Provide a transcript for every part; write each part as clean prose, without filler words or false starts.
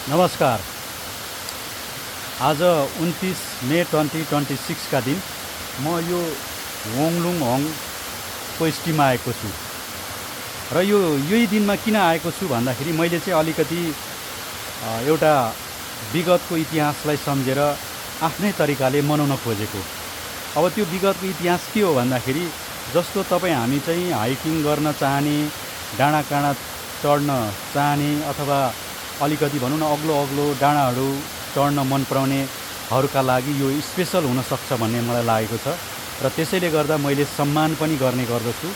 नमस्कार। आज 29 मे 2026 का दिन म यो वोङलुङहोङको स्टीममा आएको छु र यही दिनमा किन आएको छु भन्दाखेरि मैले चाहिँ अलिकति एउटा विगतको इतिहासलाई सम्झेर आफ्नै तरिकाले मनाउन खोजेको। अब त्यो विगतको इतिहास के हो भन्दाखेरि जस्तो तपाईँ हामी चाहिँ हाइकिङ गर्न चाहने, डाँडाकाँडा चढ्न चाहने अथवा अलिकति भनौँ न अग्लो अग्लो डाँडाहरू चढ्न मन पराउनेहरूका लागि यो स्पेसल हुनसक्छ भन्ने मलाई लागेको छ र त्यसैले गर्दा मैले सम्मान पनि गर्ने गर्दछु।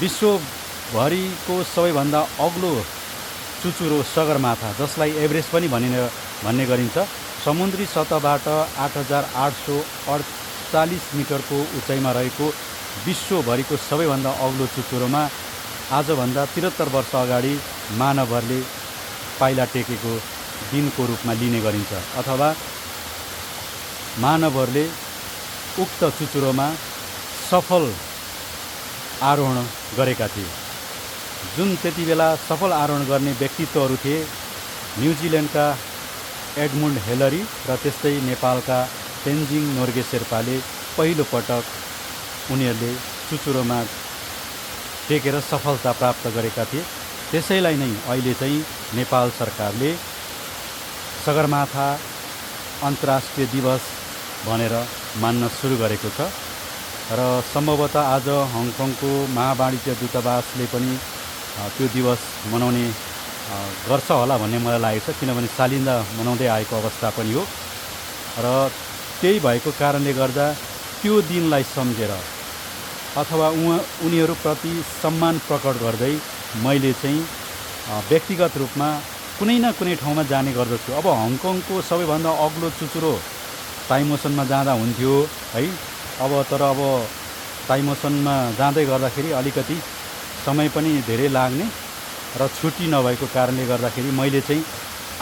विश्वभरिको सबैभन्दा अग्लो चुचुरो सगरमाथा, जसलाई एभरेस्ट पनि भन्ने गरिन्छ, समुद्री सतहबाट 8848 मिटरको उचाइमा रहेको विश्वभरिको सबैभन्दा अग्लो चुचुरोमा आजभन्दा 73 वर्ष अगाडि मानवहरूले पाइला टेकेको दिनको रूपमा लिने गरिन्छ अथवा मानवहरूले उक्त चुचुरोमा सफल आरोहण गरेका थिए। जुन त्यति बेला सफल आरोहण गर्ने व्यक्तित्वहरू थिए न्युजिल्यान्डका एडमुन्ड हेलरी र त्यस्तै नेपालका तेन्जिङ नोर्गे शेर्पाले पहिलो पटक उनीहरूले चुचुरोमा टेकेर सफलता प्राप्त गरेका थिए। त्यसैलाई नै अहिले चाहिँ नेपाल सरकारले सगरमाथा अन्तर्राष्ट्रिय दिवस भनेर मान्न सुरु गरेको छ र सम्भवतः आज हङकङको महावाणिज्य दूतावासले पनि त्यो दिवस मनाउने गर्छ होला भन्ने मलाई लागेको छ, किनभने सालिन्दा मनाउँदै आएको अवस्था पनि हो र त्यही भएको कारणले गर्दा त्यो दिनलाई सम्झेर अथवा उनीहरूप्रति सम्मान प्रकट गर्दै मैले चाहिँ व्यक्तिगत रूपमा कुनै न कुनै ठाउँमा जाने गर्दछु। अब हङकङको सबैभन्दा अग्लो चुचुरो ताइमोसनमा जाँदा हुन्थ्यो है, तर अब ताइमोसनमा जाँदै गर्दाखेरि अलिकति समय पनि धेरै लाग्ने र छुट्टी नभएको कारणले गर्दाखेरि मैले चाहिँ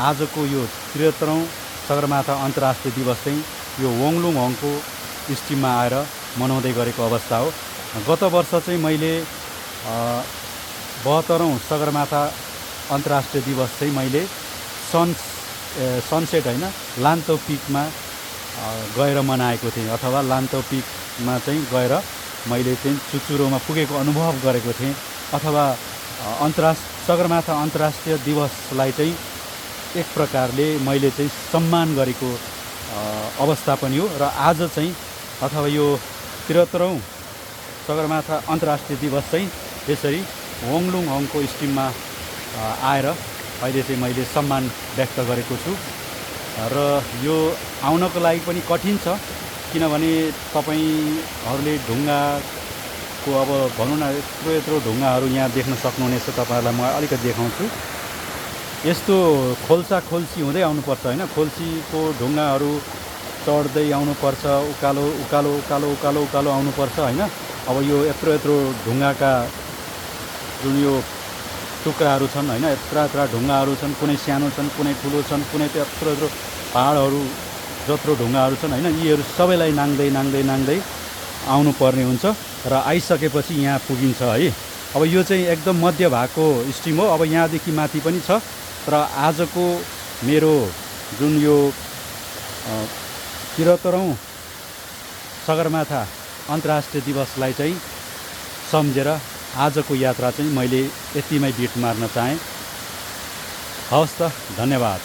आजको यो 73औं सगरमाथा अन्तर्राष्ट्रिय दिवस चाहिँ यो वोङलुङहोङको स्टिममा आएर मनाउँदै गरेको अवस्था हो। गत वर्ष चाहिँ मैले 72औं सगरमाथा अन्तर्राष्ट्रिय दिवस चाहिँ मैले सनसेट होइन लान्तो पिकमा गएर मनाएको थिएँ अथवा लान्तो पिकमा चाहिँ गएर मैले चाहिँ चुचुरोमा पुगेको अनुभव गरेको थिएँ अथवा सगरमाथा अन्तर्राष्ट्रिय दिवसलाई चाहिँ एक प्रकारले मैले चाहिँ सम्मान गरेको अवस्था पनि हो र आज चाहिँ अथवा यो 73औं सगरमाथा अन्तर्राष्ट्रिय दिवस चाहिँ यसरी वोङलुङहोङको स्टिममा आएर अहिले चाहिँ मैले सम्मान व्यक्त गरेको छु र यो आउनको लागि पनि कठिन छ, किनभने तपाईँहरूले ढुङ्गाको अब भनौँ न यत्रो ढुङ्गाहरू यहाँ देख्न सक्नुहुनेछ। तपाईँहरूलाई म अलिकति देखाउँछु। यस्तो खोल्सी हुँदै आउनुपर्छ होइन, खोल्सीको ढुङ्गाहरू चढ्दै आउनुपर्छ, उकालो उकालो उकालो उकालो उकालो आउनुपर्छ होइन। अब यो यत्रो ढुङ्गाका जुन यो टुक्राहरू छन् होइन, यत्रा ढुङ्गाहरू छन्, कुनै सानो छन्, कुनै ठुलो छन्, कुनै यत्रो पहाडहरू जत्रो ढुङ्गाहरू छन् होइन, यीहरू सबैलाई नाङ्दै आउनुपर्ने हुन्छ र आइसकेपछि यहाँ पुगिन्छ है। अब यो चाहिँ एकदम मध्य भागको स्टिम हो। अब यहाँदेखि माथि पनि छ र आजको मेरो जुन यो 73औं सगरमाथा अन्तर्राष्ट्रिय दिवसलाई चाहिँ सम्झेर आजको यात्रा चाहिँ मैले यतिमै बिट मार्न चाहेँ। हवस् त, धन्यवाद।